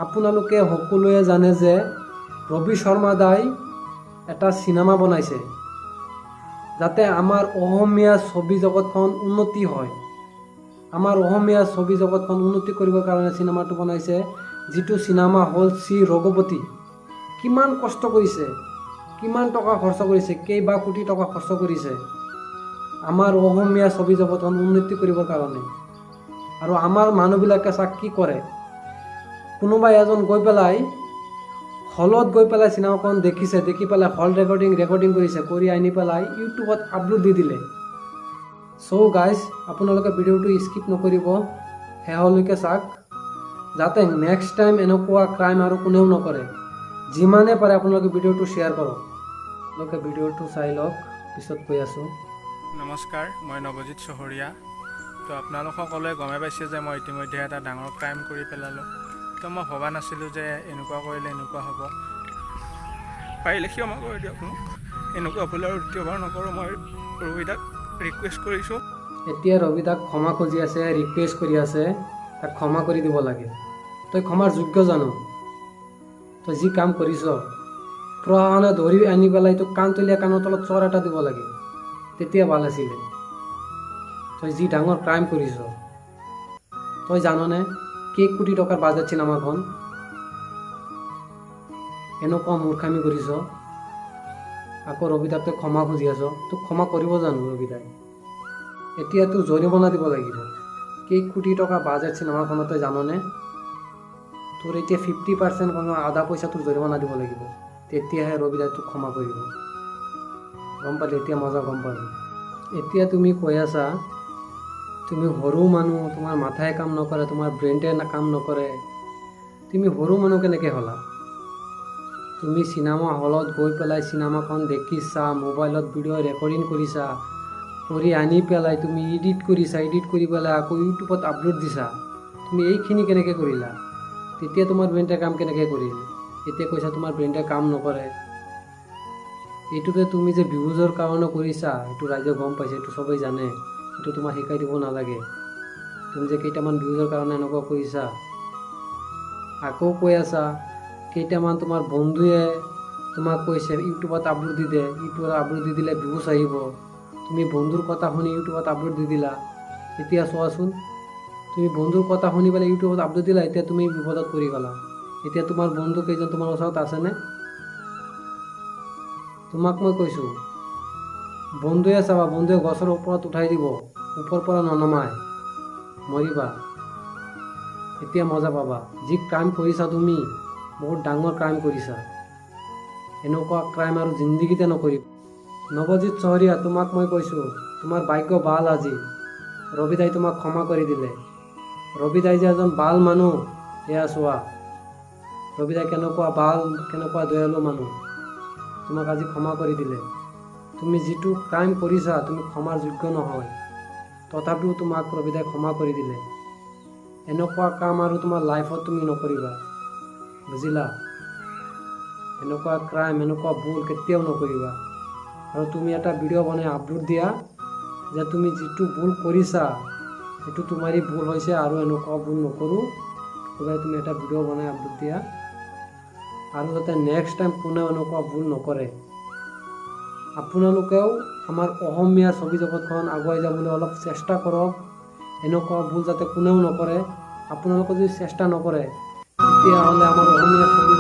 আপোনালোকে সকলোৱে জানে যে ৰবি শৰ্মা দাই এটা চিনেমা বনাইছে, যাতে আমাৰ অসমীয়া ছবি জগতখন উন্নতি হয়। আমাৰ অসমীয়া ছবি জগতখন উন্নতি কৰিবৰ কাৰণে চিনেমাটো বনাইছে, যিটো চিনেমা হ'ল শ্ৰী ৰঘুপতি। কিমান কষ্ট কৰিছে, কিমান টকা খৰচ কৰিছে, কেইবা কোটি টকা খৰচ কৰিছে আমাৰ অসমীয়া ছবি জগতখন উন্নতি কৰিবৰ কাৰণে। আৰু আমাৰ মানুহবিলাকে চাক কি কৰে। কোনোবা এজন গৈ পেলাই হলত গৈ পেলাই চিনেমাখন দেখিছে, দেখি পেলাই হল ৰেকৰ্ডিং ৰেকৰ্ডিং কৰিছে, কৰি আনি পেলাই ইউটিউবত আপলোড দি দিলে। চ' গাইজ, আপোনালোকে ভিডিঅ'টো স্কিপ নকৰিব, শেষলৈকে চাওক, যাতে নেক্সট টাইম এনেকুৱা ক্ৰাইম আৰু কোনেও নকৰে। যিমানে পাৰে আপোনালোকে ভিডিঅ'টো শ্বেয়াৰ কৰক। আপোনালোকে ভিডিঅ'টো চাই লওক, পিছত কৈ আছোঁ। নমস্কাৰ, মই নৱজিত চহৰীয়া। তো আপোনালোক সকলোৱে গমেই পাইছে যে মই ইতিমধ্যে এটা ডাঙৰ ক্ৰাইম কৰি পেলালোঁ। তো মই ভবা নাছিলোঁ যে এনেকুৱা কৰিলে এনেকুৱা হ'ব। পাৰিলে ক্ষমা কৰি দিয়ক মোক। এনেকুৱা ভুল আৰু দ্বিতীয়বাৰ নকৰোঁ। মই ৰবিদাক ৰিকুৱেষ্ট কৰিছোঁ। এতিয়া ৰবিদাক ক্ষমা খুজি আছে, ৰিকুৱেষ্ট কৰি আছে, তাক ক্ষমা কৰি দিব লাগে। তই ক্ষমাৰ যোগ্য জানো? তই যি কাম কৰিছ, প্ৰশাসনে ধৰি আনি পেলাই তোক কাণতলীয়া কাণৰ তলত চৰ এটা দিব লাগে, তেতিয়া ভাল আছিলে। তই যি ডাঙৰ ক্ৰাইম কৰিছ, তই জাননে কেই কোটি টকাৰ বাজেট চিনেমাখন? এনেকুৱা মূৰ্খামি কৰিছ, আকৌ ৰবিদাক তই ক্ষমা খুজি আছ। তোক ক্ষমা কৰিব জানো ৰবিদাই? এতিয়া তোৰ জৰিমনা দিব লাগিব। কেই কোটি টকা বাজেট চিনেমাখনত, তই জাননে? তোৰ এতিয়া 50% কমেও আধা পইচা তোৰ জৰিমনা দিব লাগিব, তেতিয়াহে ৰবিদাই তোক ক্ষমা কৰিব। গম পালি? এতিয়া মজা গম পালি? এতিয়া তুমি কৈ আছা তুমি সৰু মানুহ, তোমাৰ মাথাই কাম নকৰে, তোমাৰ ব্ৰেইনটোৱে কাম নকৰে। তুমি সৰু মানুহ কেনেকৈ হ'লা? তুমি চিনেমা হলত গৈ পেলাই চিনেমাখন দেখিছা, মোবাইলত ভিডিঅ' ৰেকৰ্ডিং কৰিছা, কৰি আনি পেলাই তুমি এডিট কৰিছা, এডিট কৰি পেলাই আকৌ ইউটিউবত আপলোড দিছা। তুমি এইখিনি কেনেকৈ কৰিলা? তেতিয়া তোমাৰ ব্ৰেইনটোৱে কাম কেনেকৈ কৰিল? এতিয়া কৈছা তোমাৰ ব্ৰেইনটোৱে কাম নকৰে। এইটোতে তুমি যে ভিউজৰ কাৰণে কৰিছা, এইটো ৰাইজে গম পাইছে, এইটো চবেই জানে। এইটো তোমাক শিকাই দিব নালাগে। তুমি যে কেইটামান ভিউজৰ কাৰণে এনেকুৱা কৰিছা। আকৌ কৈ আছা কেইটামান তোমাৰ বন্ধুৱে তোমাক কৈছে ইউটিউবত আপলোড দি দে, ইউটিউবত আপলোড দি দিলে ভিউজ আহিব। তুমি বন্ধুৰ কথা শুনি ইউটিউবত আপলোড দি দিলা। এতিয়া চোৱাচোন, তুমি বন্ধুৰ কথা শুনি পেলাই ইউটিউবত আপলোড দিলা, এতিয়া তুমি বিপদত পৰি গ'লা। এতিয়া তোমাৰ বন্ধু কেইজন তোমাৰ ওচৰত আছেনে? তোমাক মই কৈছোঁ, বন্ধুৱে চাবা, বন্ধুৱে গছৰ ওপৰত উঠাই দিব, ওপৰৰ পৰা ননমায়, মৰিবা। এতিয়া মজা পাবা। যি ক্ৰাইম কৰিছা তুমি, বহুত ডাঙৰ ক্ৰাইম কৰিছা। এনেকুৱা ক্ৰাইম আৰু জিন্দিগীতে নকৰিবা। নৱজিত চহৰীয়া, তোমাক মই কৈছোঁ, তোমাৰ ভাগ্য ভাল, আজি ৰবিদাই তোমাক ক্ষমা কৰি দিলে। ৰবিদাই যে এজন ভাল মানুহ, এয়া চোৱা, ৰবিদাই কেনেকুৱা ভাল, কেনেকুৱা দয়ালু মানুহ। তোমাক আজি ক্ষমা কৰি দিলে। তুমি যিটো ক্ৰাইম কৰিছা, তুমি ক্ষমাৰ যোগ্য নহয়, তথাপিও তোমাক ৰবিদাই ক্ষমা কৰি দিলে। এনেকুৱা কাম আৰু তোমাৰ লাইফত তুমি নকৰিবা, বুজিলা? এনেকুৱা ক্ৰাইম, এনেকুৱা ভুল কেতিয়াও নকৰিবা। আৰু তুমি এটা ভিডিঅ' বনাই আপলোড দিয়া যে তুমি যিটো ভুল কৰিছা, সেইটো তোমাৰেই ভুল হৈছে আৰু এনেকুৱা ভুল নকৰোঁ। ক'বাই তুমি এটা ভিডিঅ' বনাই আপলোড দিয়া আৰু যাতে নেক্সট টাইম কোনেও এনেকুৱা ভুল নকৰে। আপোনালোকেও আমাৰ অসমীয়া ছবি জগতখন আগুৱাই যাবলৈ অলপ চেষ্টা কৰক, এনেকুৱা ভুল যাতে কোনেও নকৰে। আপোনালোকে যদি চেষ্টা নকৰে, তেতিয়াহ'লে আমাৰ অসমীয়া ছবি